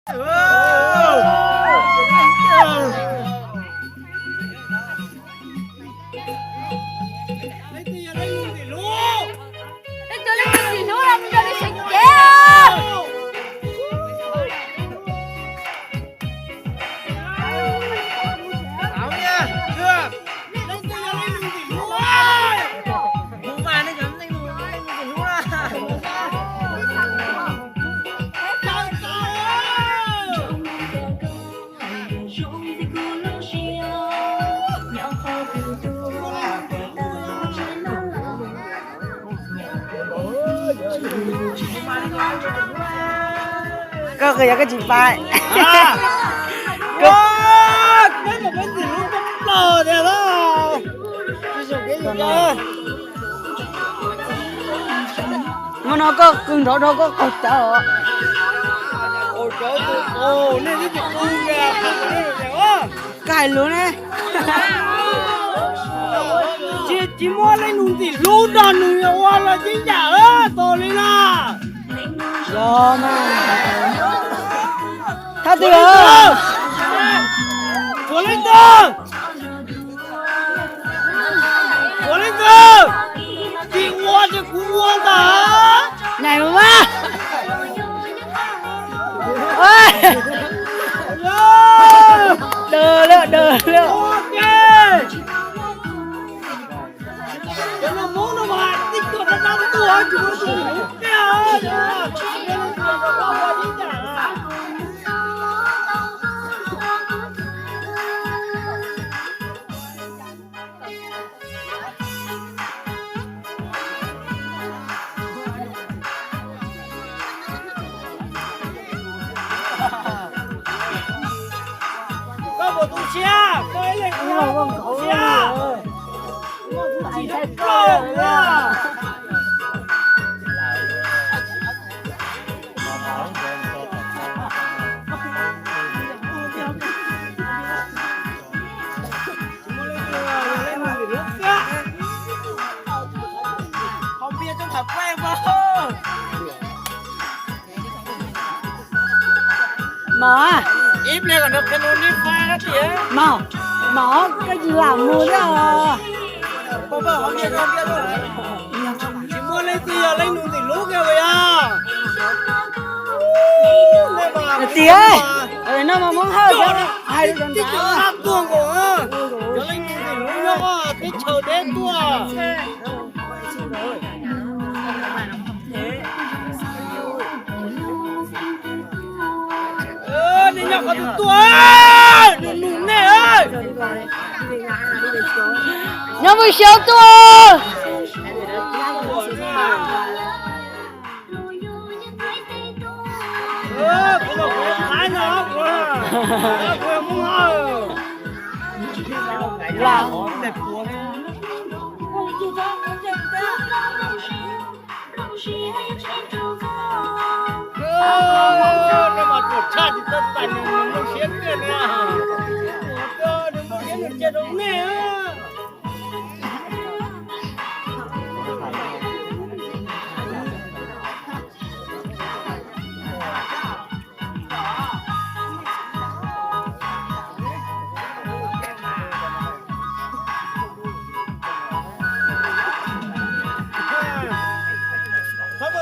Koj qhia koj tsis pais. Peb mus peb ntxim hlub tau plaws tiag lauj. Hmo no koj qw nrov dhau koj qaug cawv os. Koj hais lus ne. Tsis muaj leej nus ntxim hlub nrog nws ua los yeej yam tos li na. Yog mas. Thab twg? Puav leej twg? Puav leej twg? Tsis ua ces kuv ua ntag. Nai mas. Daws lawm, daws lawm. Koj puas tu siab? Koj ib leeg tu siab? Koj tu siab? Mom, ib pliag kom nws qhia lus li fais tias. Mom, mom, koj tsis lam mus thiab os. Tsis muaj leej twg yog leej nus ntxim hlub kiag li os. Tiag, no mas Hmoob Hawj hais rau cov nrad. Tuag nkaus, yog leej nus ntxim hlub nyob teb chaws deb tuaj. Nej nyob qhov twg tuaj, nus nus nej. Nyob Mus Xyooj tuaj.